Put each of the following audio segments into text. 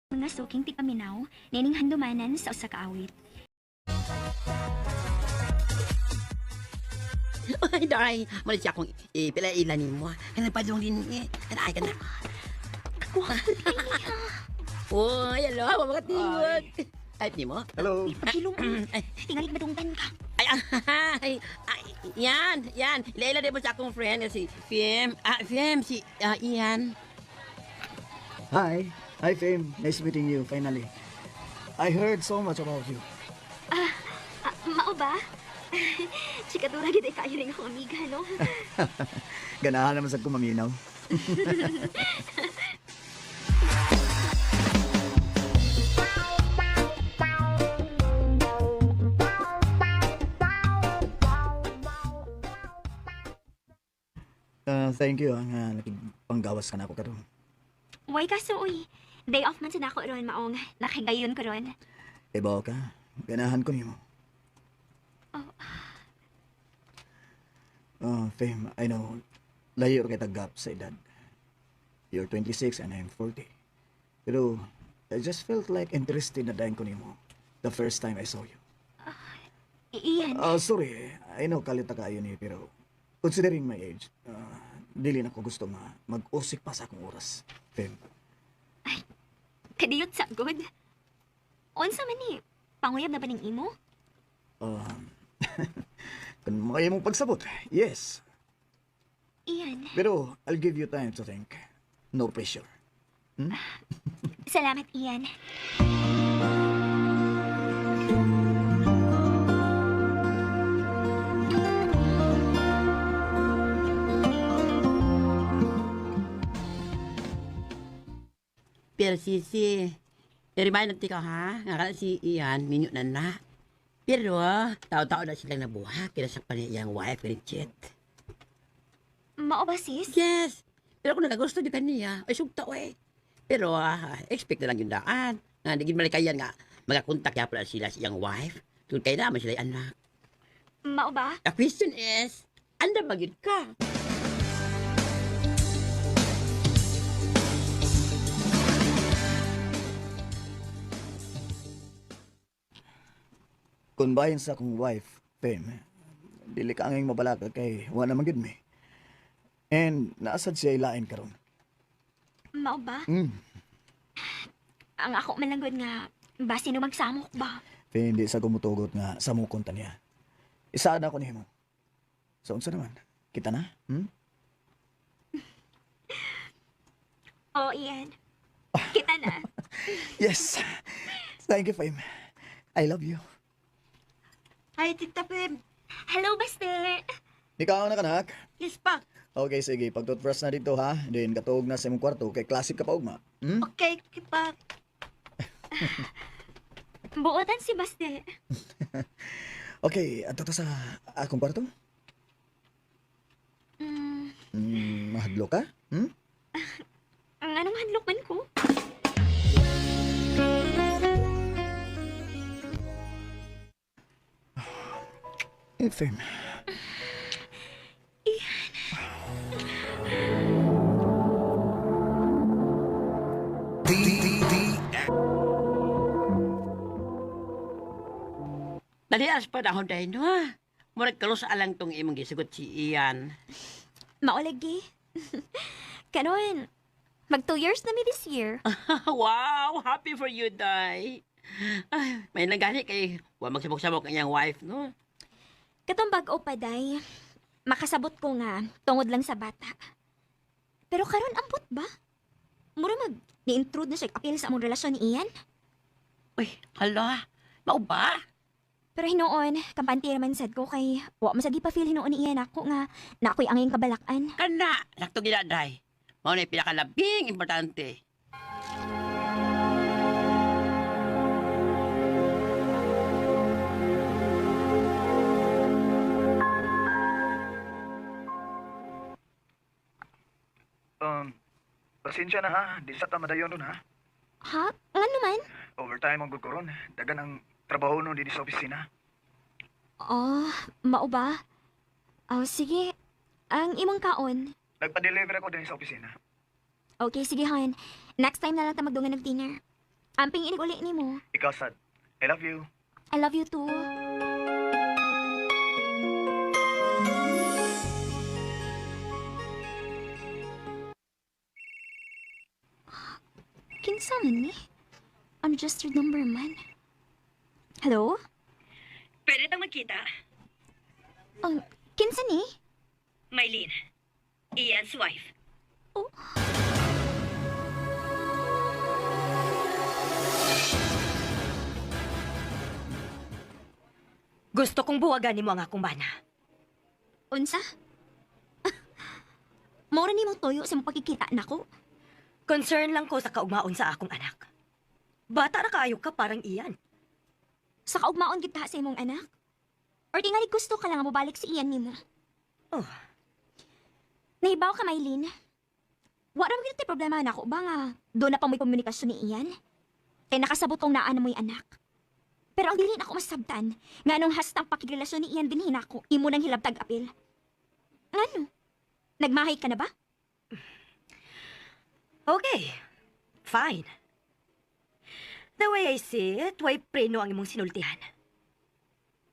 Mga suking tigpaminaw, nining handumanan sa usa ka awit. Ay, day. Mali siya akong ipila-ila ni mo. Kaya nagpadong din eh. Ay, ka na. Uy, alo, mga tingog. Type ni mo? Hello. Pagilong, Ay, tingalig madunggan ka. ay, ay, ay, yan, yan. Ila-ila din mo sa akong friend na si Fiem. Ah, Fiem, si Ian. Hi. Hi, Fame. Nice meeting you, finally. I heard so much about you. Ah, mao ba? Chikadura gid ay kaayo rin akong amiga, no? Ganahan naman sa kumaminaw. Thank you, nga nakipanggawas ka na ako karon. Why kaso, uy? Day off man sa nako ron, maong nakahigayon ko ron. Ibaw ka. Ganahan ko nimo. Oh. Oh, Fame, I know. Layo kay tagap sa edad. You're 26 and I'm 40. Pero I just felt like interested na dayon ko nimo the first time I saw you. Ian, Sorry, I know kalita kayo ni pero considering my age, dili na ko gusto nga mag-usik pa sa akong oras. Fame. kadiyot sa good. Unsa man ni? Panguyab na ba ning imo? Um, kung makaya mong pagsabot, yes. Ian, Pero I'll give you time to think. No pressure. Salamat, Ian. Pero sisi, i-remind natin ka ha, nga ka si Ian, minyo na na. Pero, tao-tao na silang nabuha, kinasakpan niya iyang wife, Richet. Mao ba, sis? Yes! Pero kung nagagusto di kaniya, ay sugta eh. Pero expect na lang yung daan. Nga, di gid malikayan nga, magakontak ya pala sila sa iyang wife. Tungkol kay naman sila yung anak. Mao ba? The question is, anda ba gyud ka? Kung bahin sa akong wife, Fame, dili ka angay mabalaka kay wa naman gid mi. And naasad siya ilain karon. Mao ba? Mm. Ang ako man lang gud nga basi no magsamok ba? Fame, di sa gumutugot nga sa mukon ta niya. Isaad ako nimo. So unsa naman? Kita na? Hmm? Oh, Ian. Kita na. Yes. Thank you, Fame. I love you. Ay, Tita Pem. Hello, Buster. Ikaw na kanak. Yes pa. Okay, sige. Pag toothbrush na dito ha. Then katuog na sa imong kwarto kay classic ka pa ugma. Hmm? Okay, pa. Buotan si Buster. Okay, adto ta sa akong kwarto. Mahadlo ka? Hmm? Ang anong hadlok man ko? Eh, Fame. D D D Dali as pa dahon dahil no. Murag kalos alang tong imong gisugot si Ian. Maulagi. Kanon, mag 2 years na mi this year. Wow, happy for you, Day. Ay, may nangani kay wa magsabok-sabok ang iyang wife, no? Katong bag-o pa, day. Makasabot ko nga, tungod lang sa bata. Pero karon ambot ba? Mura mag, ni-intrude na siya apil sa among relasyon ni Ian. Uy, hala, mao ba? Pero hinuon, kampante raman sad ko kay wa man sad pa-feel hinuon ni Ian ako nga na ako'y angayang kabalakan. Kana, sakto gila, Day. Mao na pinakalabing importante. Um, pasensya na ha. Di sa tamadayon ron ha. Ha? Nga naman? Overtime ang gud ko ron. Dagan ang trabaho nun dito sa opisina. Oh, mao ba? Oh, sige. Ang imong kaon. Nagpa-deliver ako din sa opisina. Okay, sige hon. Next time na lang ta magdungan og dinner. Amping inig uli nimo. Ikaw sad. I love you. I love you too. Kinsa man ni? Unregistered number man. Hello? Pwede tang magkita. Kinsa ni? Mylene, Ian's wife. Oh. Gusto kong buwagan nimo ang akong bana. Unsa? Mora nimo toyo sa mong pagkikita nako. Concern lang ko sa kaugmaon sa akong anak. Bata ra kaayo ka parang Ian. Sa kaugmaon kita sa imong anak. Or tingali gusto ka lang nga mobalik si Ian nimo. Oh. Nahibaw ka, Mylene. Wala mo gyud problema nako ba nga doon na pa mo'y komunikasyon ni Ian? Kay nakasabot kong naa na mo'y anak. Pero ang dili na ako masabtan, nga anong hastang pakigrelasyon ni Ian dinhi nako, imo nang hilabtag apil. Ngano? Nagmahay ka na ba? Okay. Fine. The way I see it, way preno ang imong sinultihan.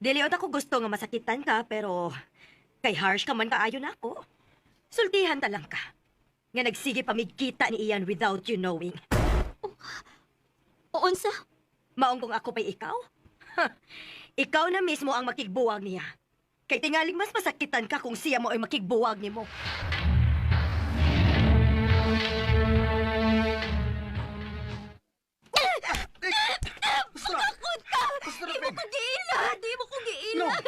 Dili ako gusto nga masakitan ka, pero kay harsh ka man kaayo nako. Sultihan ta lang ka. Nga nagsige pa migkita ni Ian without you knowing. O unsa? Maong kung ako pa'y ikaw? Ha, ikaw na mismo ang makigbuwag niya. Kay tingaling mas masakitan ka kung siya mo ay makigbuwag nimo. Takot ka! Di mo ko giilad! Di mo ko giilad!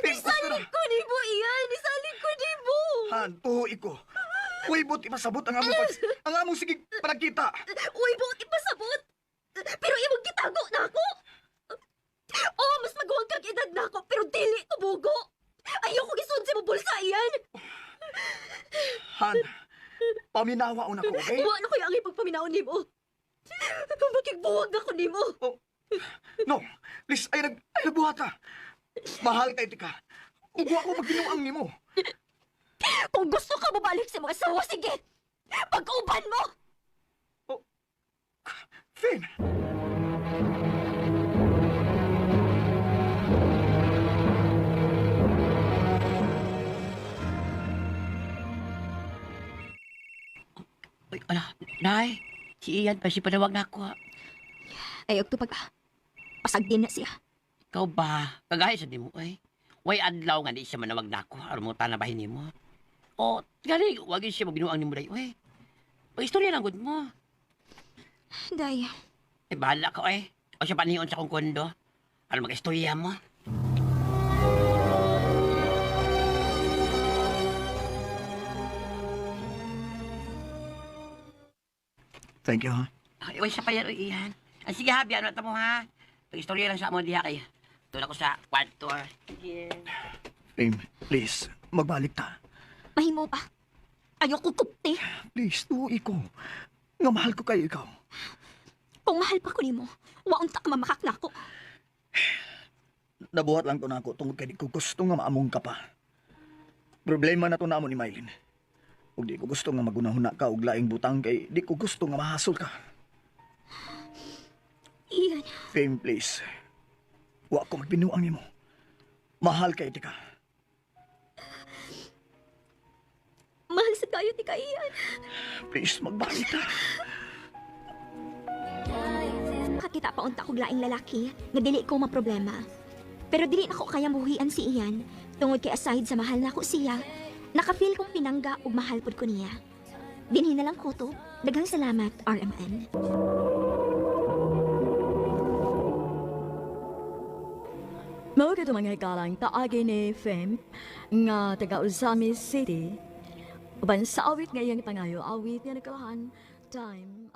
Isalig ko nimo, Ian! Isalig ko nimo! Han, tuho iko. Uy, but ipasabot ang among pag... ang among sige panagkita. Uy, buot ipasabot! Pero imong gitago na ako! Oh, mas maguwang kag edad na ako, pero dili ko bugo! Ayoko gisun sa mo bulsa, Ian! Han, paminawa una ko, okay? Wa na kuya ang ipagpaminaon nimo. Makigbuwag ako nimo. No, please, ay nagbuhat ka. Mahal kay tika. Ug wa ko magbinuang nimo. Kung gusto ka mabalik sa mga asawa, sige! Pag-uban mo! Finn! Uy, ala, nay. Si Ian pa si panawag na ako. Ay, og tupag ah. Pasag din na siya. Ikaw ba? Kagaya sa nimo ay. Way adlaw nga di siya manawag na ako. Aron mo tanabahin nimo. O, gali, wag yun siya magbinuang nimo day, uy. Pag-istorya lang gud mo. Day, Eh, bahala ka, eh. O siya panion sa akong kondo. Ano mag-istorya mo? Thank you, ha? Ay, way siya pa yan, uy, Ian. Ah, sige ha, biyan mo ha. Pag-istorya lang sa amo diha kay. Doon ako sa kwarto. Sige. Fame, please, magbalik ta. Mahimo pa. Ayoko kupti. Please, tuo iko. Nga mahal ko kayo ikaw. Kung mahal pa ko nimo, waunta ka mamakak nako. Nabuhat lang to na ako tungod kay di ko gusto nga maamong ka pa. Problema na to na amo ni Mylene. Ug di ko gusto nga magunahuna ka og laing butang kay di ko gusto nga mahasol ka. Ian, Fame, please. Wa ko magbinuang nimo. Mahal kay tika. Mahal sa kayo ti ka, Ian. Please, magbalik ta. Kakita pa unta kog laing lalaki nga dili ko maproblema. Pero dili nako kaya muhian si Ian tungod kay aside sa mahal nako siya, naka-feel kong pinangga ug mahal pud ko niya. Dinhi na lang ko to. Daghang salamat, RMN. Mao kadto mga hikalang kaagi ni Fem nga taga Ozamiz City. Uban sa awit nga iyang pangayo, awit nga nagkalahan, Time.